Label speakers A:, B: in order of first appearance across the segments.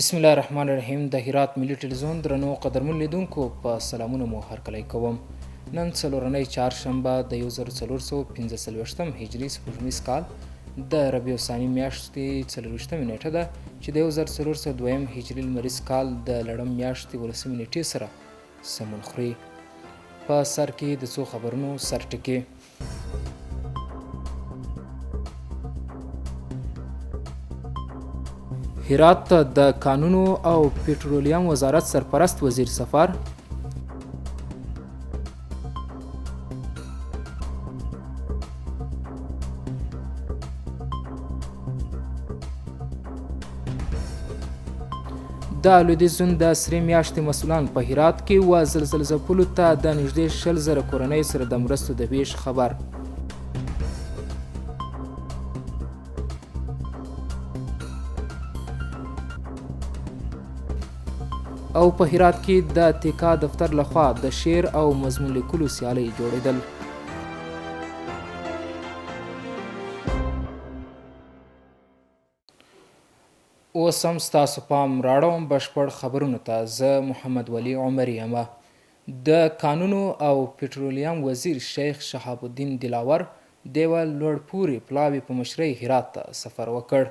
A: بسم الله الرحمن الرحیم د هرات ملي ټلویزیون درنو قدرمن لیدونکو په سلامونو مو هرکلی کوم. نن څلورنۍ چهارشنبه د 1445 هجري سپوږمیز کال د ربیع الثاني میاشتې 24مې نیټه ده چې د 1402 هجري لمریز کال د لړم میاشتې 18مې نیټې سره سمون خوري. په سر کې د څو خبرونو سرټکي. هرات ته د کانونو او پټرولیم وزارت سرپرست وزیر سفر. د لویدیځ زون د سرې میاشتې مسولان په هرات کې و زلزله ځپلو ته د نږدې 20,000 کورنیو سره د مرستو د ویش خبر. او په هرات کې د تیکا دفتر لخوا د شعر او مضمون لیکلو سیالۍ جوړېدل. اوس هم ستاسو پام راړوم بشپړ خبرونو ته. زه محمد ولي عمري یم. د کانونو او پټرولیم وزیر شیخ شهاب الدین دلاور د یوه لوړ پوري پلاوي په مشرۍ هرات ته سفر وکړ.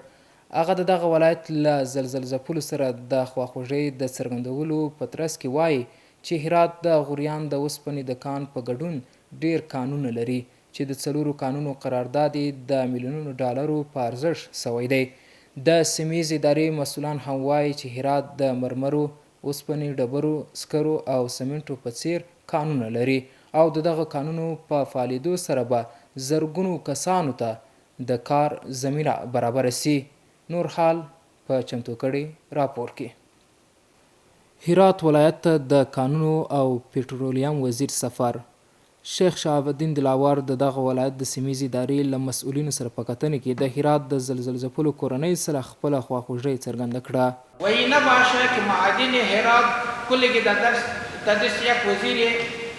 A: هغه د دغه ولایت له زلزل ځپلو سره د خواخوږۍ د څرګندولو په ترڅ کې وايي چې هرات د غوریان د اوسپنې د کان په ګډون ډېر کانونه لري چې د څلورو کانونو قرارداد یې د میلیونونو ډالرو په ارزښت شوی دی. د سیمیزې ادارې مسولان هم وايي چې هرات د مرمرو، اوسپنې، ډبرو سکرو او سمنټو په څېر کانونه لري او د دغه کانونو په فعالېدو سره به زرګونو کسانو ته د کار زمینه برابره شي. نور حال په چمتو کړي راپور کې. هرات ولایت ته د کانونو او پټرولیم وزیر سفر، شیخ شهاب الدین دلاور د دغه ولایت د سیمیزې ادارې له مسؤلینو سره په کتنه کې د هرات د زلزله ځپلو کورنیو سره خپله خواخوږی څرګنده کړه.
B: و ای نباشه که معادن هرات کلګی در دست در دست یک وزیر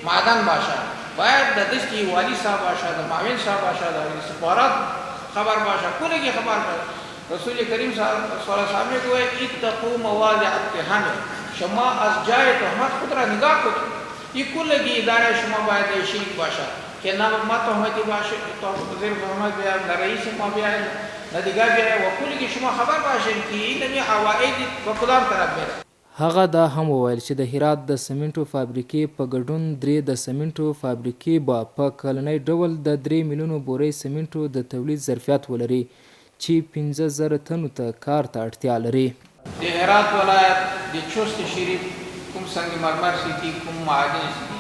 B: معدن باشه باید در دست والی صاحب باشه در معاون صاحب باشه در استخبارات خبر باشه کلګی خبر باشه رسول کریم صلی الله علیه وسلم میگوید اتقوا مواضع التهم شما از جای تهمت خود را نگاه کنید ای کلگی اداره شما باید شریک باشه که نه ما تهمتی باشه زیر تهمت بیایم نه رئیس ما بیایم نه دیگر بیایم و کلگی شما خبر باشین که اینمی عواید به کدام طرف میره.
A: هغه دا هم وویل چې د هرات د سمنټو فابریکې په ګډون درې د سمنټو فابریکې به په کلنی ډول د درې میلیونو بورۍ سمنټو د تولید ظرفیت ولري چې 5000 تنو ته کار ته اړتیا لري.
B: د هرات ولایت د چست شریف کوم سنگ مرمر چې دي کوم معادن چې دي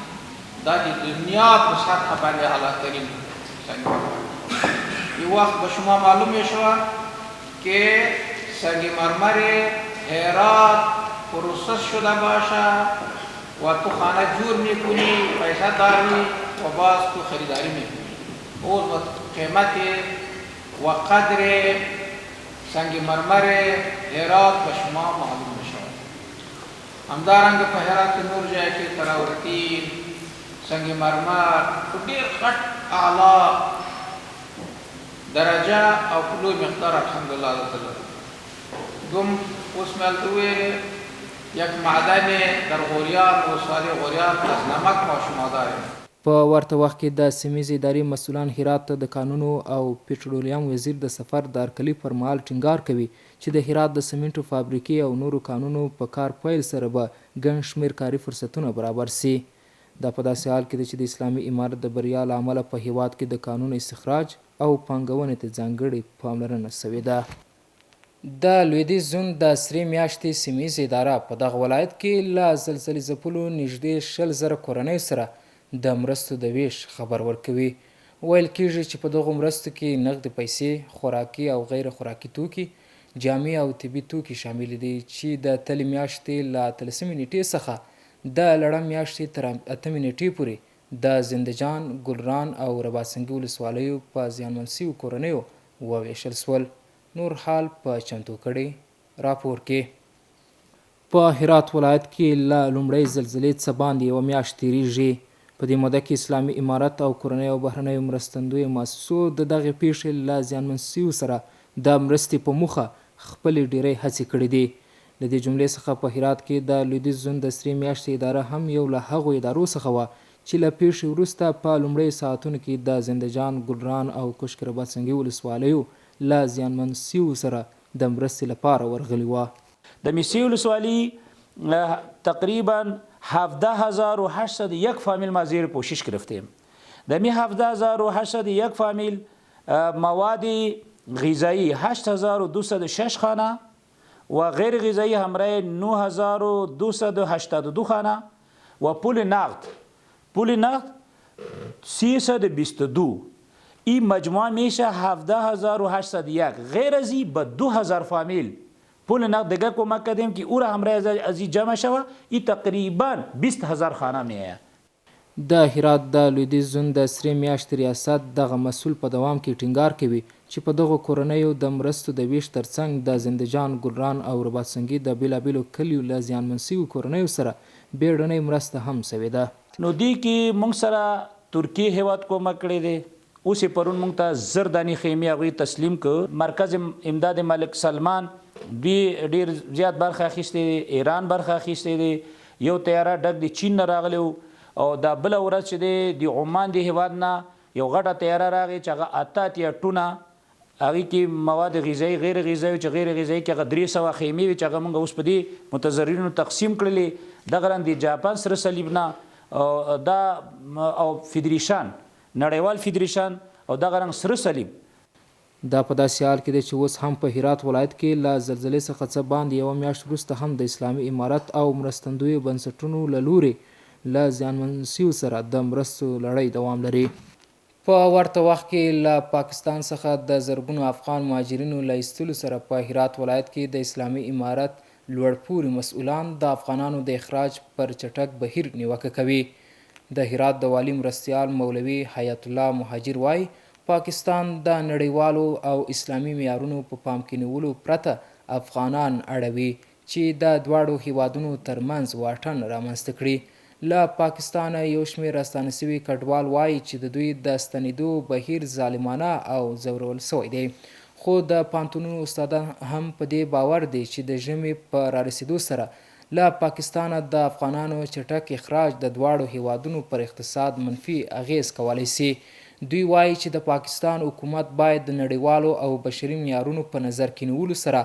B: دا د دنیا په سطح باندې اعلی ترین سنگ مرمر دي. یو وخت به شما معلوم میشود که سنگ مرمر هرات پروسس شده باشه و تو خانه جور میکنی پیسه داری و باز تو خریداری میکنی اوز قیمت و قدر سنگ مرمر هرات به شما معلوم میشود. همدارنګه په هرات کې نور ځای کې تراورتین سنگ مرمر په ډېر غټ اعلی درجه او په لوی مقدار الحمدلله دلته لرو. دوم اوس مې هلته وویلې یک معدن در غوریان ولسوالۍ غوریان از نمک ما شما داریم.
A: په ورته وخت کې د سیمیزې ادارې مسولان هرات ته د کانونو او پټرولیم وزیر د سفر د هرکلي پر مهال ټینګار کوي چې د هرات د سمنټو فابریکې او نورو کانونو په کار پیل سره به ګڼ شمېر کاري فرصتونه برابر شي. دا په داسې حال کې ده چې د اسلامي امارت د بریا له امله په هېواد کې د کانونو استخراج او پانګونې ته ځانګړې پاملرنه شوې ده. د لوېدیځ زون د سرې میاشتې سیمیزه اداره په دغه ولایت کې له زلزلې ځپلو نږدې 20,000 کورنیو سره د مرستو د وېش خبر ورکوي. ویل کېږي چې په دغو مرستو کې نغدې پیسې، خوراکي او غیر خوراکي توکي، جامې او طبي توکي شامل دي چې د تلې میاشتې له اتلسمې نېټې څخه د لړم میاشتې تر اتمې نېټې پورې د زنده جان، ګلران او رباطسنګي ولسوالیو په زیانمن شویو کورنیو ووېشل شول. نور حال په چمتو کړي راپور کې. په هرات ولایت کې له لومړۍ زلزلې څه باندې یوه میاشت تېرېږي. په دې موده کې اسلامي امارت او کورنیو او بهرنیو مرستندویو موسسو د دغې پېښې له زیانمن شویو سره د مرستې په موخه خپلې ډېری هڅې کړې دي. له دې جملې څخه په هرات کې د لویدیځ زون د سرې میاشتې اداره هم یو له هغو ادارو څخه وه چې له پېښې وروسته په لومړیو ساعتونو کې د زنده جان، ګلران او کشک رباط سنګي ولسوالیو له زیانمن سیو سره د مرستې لپاره ورغلي وه.
C: د میسې ولسوالي تقریبا 17801 فامیل ما زیر پوشش گرفتیم. د می 17801 فامیل مواد غذایی 8206 خانه و غیر غذایی همراه 9282 خانه و پول نقد 322. این مجموعه میشه 17801. غیر از این به 2000 فامیل پول نقد دیگه کمک کردیم که او را همراه از این جمع شوه. این تقریبا 20000 خانه میه.
A: د هرات د لویدیځ زون د سرې میاشتې ریاست دغه مسؤل په دوام کې ټینګار کوي چې په دغو کورنیو د مرستو د ویش ترڅنګ د زندهجان، ګلران او رباط سنګي د بېلابېلو کلیو له زیانمن شویو کورنیو سره بیړنۍ مرسته هم شوې ده.
C: نو دې کې موږ سره ترکیې هیواد کومک کړی دی. اوس یې پرون موږ ته 1000 دانې خیمې هغوی تسلیم کړ. مرکز امداد ملک سلمان دوی ډېر زیات برخه اخیستې دی، ایران برخه اخیستې دی، یو طیاره ډک د چین نه راغلی و، او دا بله ورځ چې دی د عمان د هیواد نه یو غټه طیاره راغی چې هغه 88 ټونه هغې کې مواد غذایي غیر غذایي چې غیر غذایي کې هغه 300 خیمې وې چې هغه موږ اوس په دې متضررینو تقسیم کړلې. دغه رنګ د جاپان سره صلیب نه او دا او فدریشن، نړیوال فدریشن او دغه رنګ سره صلیب.
A: دا په داسې حال کې دی چې اوس هم په هرات ولایت کې له زلزلې څخه څه باندې یوه میاشت وروسته هم د اسلامي امارت او مرستندویو بنسټونو له لوري له زیانمن سیو سره د مرستو لړۍ دوام لري. په ورته وخت کې له پاکستان څخه د زرګونو افغان مهاجرینو له ایستلو سره په هرات ولایت کې د اسلامي امارت لوړپوړي مسؤلان د افغانانو د اخراج پر چټک بهیر نیوکه کوي. د هرات د والي مرستیال مولوي حیات الله مهاجر وایي، پاکستان د نړیوالو او اسلامي معیارونو په پام کې نیولو پرته افغانان اړوي چې د دواړو هیوادونو ترمنځ واټن رامنځته کړي. له پاکستانه یو شمېر راستانه شوي کډوال وایي چې د دوی د ستنېدو بهیر ظالمانه او ځورول شوی دی. خو د پوهنتونونو استادان هم په دې باور دي چې د ژمي په رارسېدو سره له پاکستانه د افغانانو چټک اخراج د دواړو هیوادونو پر اقتصاد منفي اغېز کولی شي. دوی وایي چې د پاکستان حکومت باید د نړیوالو او بشري معیارونو په نظر کې نیولو سره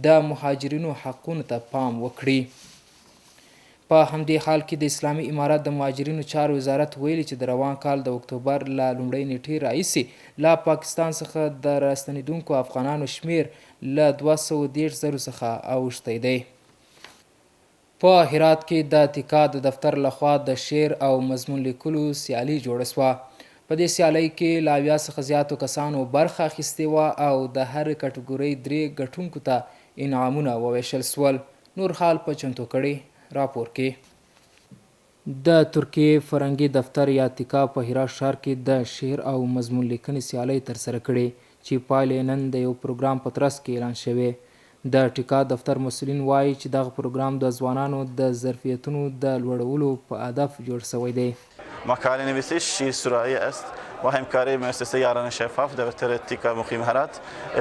A: د مهاجرینو حقونو ته پام وکړي. په همدې حال کې د اسلامي امارت د مهاجرینو چارو وزارت ویلي چې د روان کال د اکتوبر له لومړۍ نېټې راهیسې له پاکستان څخه د راستنېدونکو افغانانو شمېر له 230 زرو څخه اوښتی دی. په هرات کې د تیکا د دفتر لخوا د شعر او مضمون لیکلو سیالي جوړه شوه. په دې سیالۍ کې له 70 څخه زیاتو کسانو برخه اخیستې وه او د هرې کټګورۍ 3 ګټونکو ته انعامونه وویشل شول. نور حال په چمتو کړي راپور کې. د ترکیې فرهنګي دفتر یا تیکا په هرات ښار کې د شعر او مضمون لیکنې سیالۍ ترسره کړې چې پایلې نن د یو پروګرام په ترڅ کې اعلان شوې. د ټیکا دفتر مسؤلین وایي چې دغه پروګرام د ځوانانو د ظرفیتونو د لوړولو په هدف جوړ شوی دی.
D: مقاله نویسی شیر سرایی است. با همکاری مؤسسه یاران شفاف دفتر تیکا مقیم هرات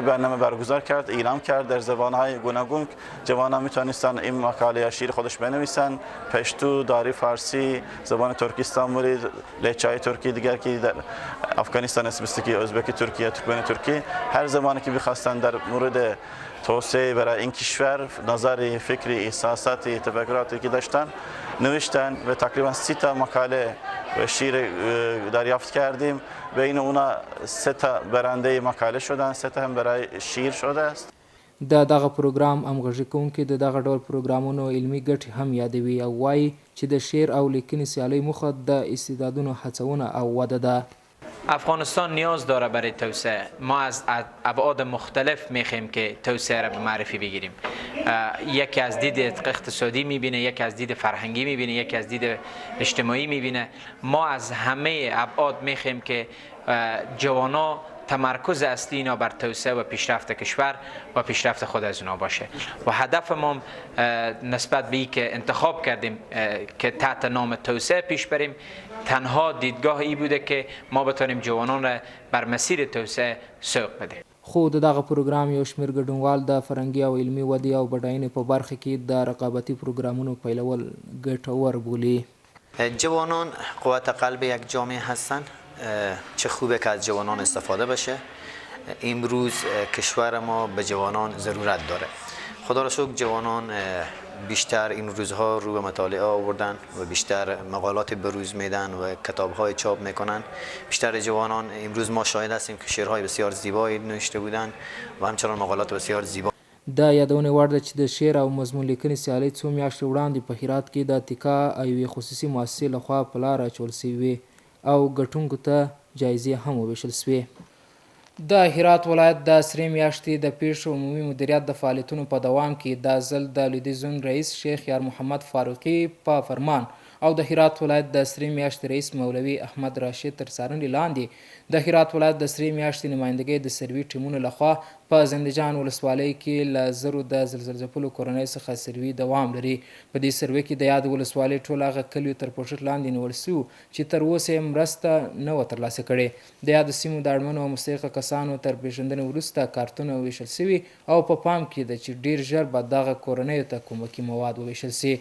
D: برنامه برگزار کرد، اعلام کرد در زبان‌های گوناگون جوانان میتونستن این مقاله یا شیر خودش بنویسن، پشتو، داری، فارسی، زبان ترکی استانبولی، لهجه‌های ترکی دیگر که در افغانستان است، مثل ازبکی ترکیه، ترکمن ترکی، هر زبانی که بخواستن در مورد توسعه برای این کشور نظری، فکری، احساساتی، تفکراتی که داشتن نوشتن و تقریبا 30 تا مقاله و شیر دریافت کردیم. بین اونا 3 تا برنده مقاله شدن، 3 تا هم برای شیر شده است.
A: د دغه پروګرام همغږي کوونکي د دغه ډول پروګرامونو علمي ګټې هم یادوي او وایي چې د شعر او لیکنې سیالۍ موخه د استعدادونو هڅونه او وده ده.
E: افغانستان نیاز داره برای توسعه. ما از ابعاد مختلف میخوایم که توسعه را به معرفی بگیریم. یکی از دید اقتصادی میبینه، یکی از دید فرهنگی میبینه، یکی از دید اجتماعی میبینه. ما از همه ابعاد میخوایم که جوانا تمرکز اصلی اینا بر توسعه و پیشرفت کشور و پیشرفت خود از اونا باشه و هدف ما نسبت به این که انتخاب کردیم که تحت نام توسعه پیش بریم، تنها دیدگاه ای بوده که ما بتانیم جوانان را بر مسیر توسعه سوق بدیم.
A: خو د دغه پروګرام یو شمېر ګډونوال د فرهنګي او علمي ودې او بډاینې په برخه کې د رقابتي پروګرامونو پیلول ګټور بولي.
F: جوانان قوت قلب یک جامعه هستند، چه خوبه که از جوانان استفاده بشه. امروز کشور ما به جوانان ضرورت داره. خدا را شکر جوانان بیشتر این روزها رو به مطالعه آوردن و بیشتر مقالات بروز میدن و کتاب‌های چاپ میکنن. بیشتر جوانان امروز ما شاهد هستیم که شعرهای بسیار زیبایی نوشته بودن و همچنان مقالات بسیار زیبا.
A: د یادونې وړ ده چې د شعر او مضمون لیکنې سیالۍ څو میاشتې وړاندې په هرات کې د تیکا یوې خصوصي موسسې له خوا په لاره اچول شوې وې او ګټونکو ته جایزې هم وویشل شوې. د هرات ولایت د سرې میاشتې د پېښو عمومي مدیریت د فعالیتونو په دوام کې دا ځل د لویدیځ زون رئیس شیخ یار محمد فاروقي په فرمان او د هرات ولایت د سرې میاشتې رئیس مولوي احمد راشد تر څارنې لاندې د هرات ولایت د سرې میاشتې نمایندګۍ د سروي ټیمونو لخوا په زندهجان ولسوالۍ کې له زرو د زلزله ځپلو کورنیو څخه سروي دوام لري. په دې سروي کې د یادې ولسوالۍ ټول هغه کلیو تر پوښښ لاندې نیول شوي وو چې تر اوسه یې مرسته نه وه ترلاسه کړې. د یادو سیمو د اړمنو او مستحقه کسانو تر پېژندنې وروسته کارتونه وېشل شوي او په پام کې ده چې ډېر ژر به دغه کورنیو ته کومکي مواد ووېشل شي.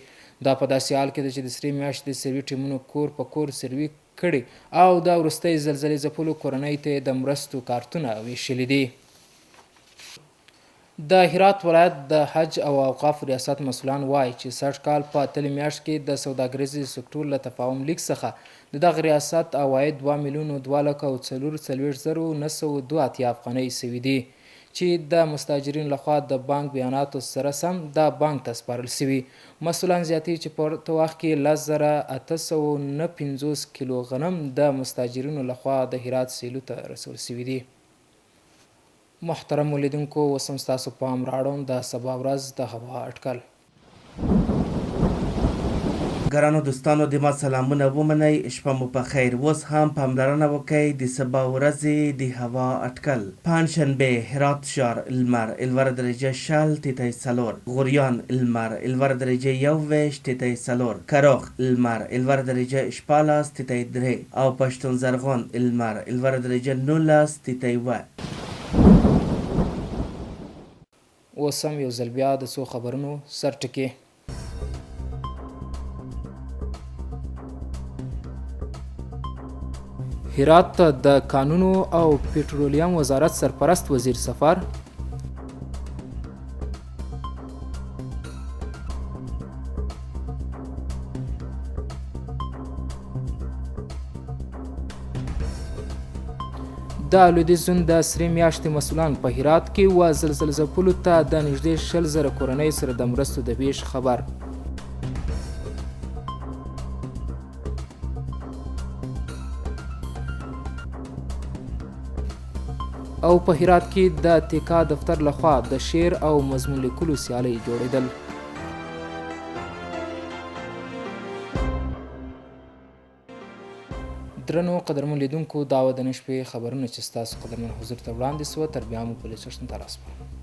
A: دا په داسې حال کې ده چې د سرې میاشتې د سروي ټیمونو کور په کور سروي کړې او د وروستۍ زلزلې ځپلو کورنیو ته یې د مرستو کارتونه وېشلي دي. د هرات ولایت د حج او اوقافو ریاست مسولان وايي چې سږ کال په تلې میاشت کې د سوداګریز سکټور له تفاهم لیک څخه د دغه ریاست عواید دوه میلیونو دوه لکه او 44 زرو 982 افغانۍ شوي دي چې د مستاجرینو لخوا د بانک بیاناتو سره سم دا بانک ته سپارل شوي. مسولان زیاتوي چې په ورته وخت کې 10,859 کیلو غنم د مستاجرینو لخوا د هرات سیلو ته رسول شوي دي. محترمو لیدونکو، اوس هم ستاسو پام راړوم د سبا ورځ د هوا اټکل.
G: ګرانو دوستانو د ما سلامونه ومنئ، شپه مو په خیر. اوس هم پاملرنه وکړئ د سبا ورځې د هوا اټکل. پنجشنبه، هرات ښار لمر، الوره درجه 20 تیتی څلور، غوریان لمر، الوره درجه 21 تیتی څلور، کراخ لمر، الوره درجه 16 تیتی درې او پښتون زرغون لمر، الوره درجه 19 تیتی اووه.
A: اوس هم یو ځل بیا د څو خبرونو سرټکي. هرات ته د کانونو او پټرولیم وزارت سرپرست وزیر سفر. د لویدیځ زون د سرې میاشتې مسولان په هرات کې و زلزله ځپلو ته د نږدې 20,000 کورنیو سره د مرستو د ویش خبر. او په هرات کې د تیکا دفتر لخوا د شعر او مضمون لیکلو سیالۍ جوړېدل. درنو قدرمن لیدونکو، دا وه د نن شپې خبرونه چې ستاسو قدرمن حضور ته وړاندې سوه. تر بیا مو په لوی څښتن تعالی سپارم.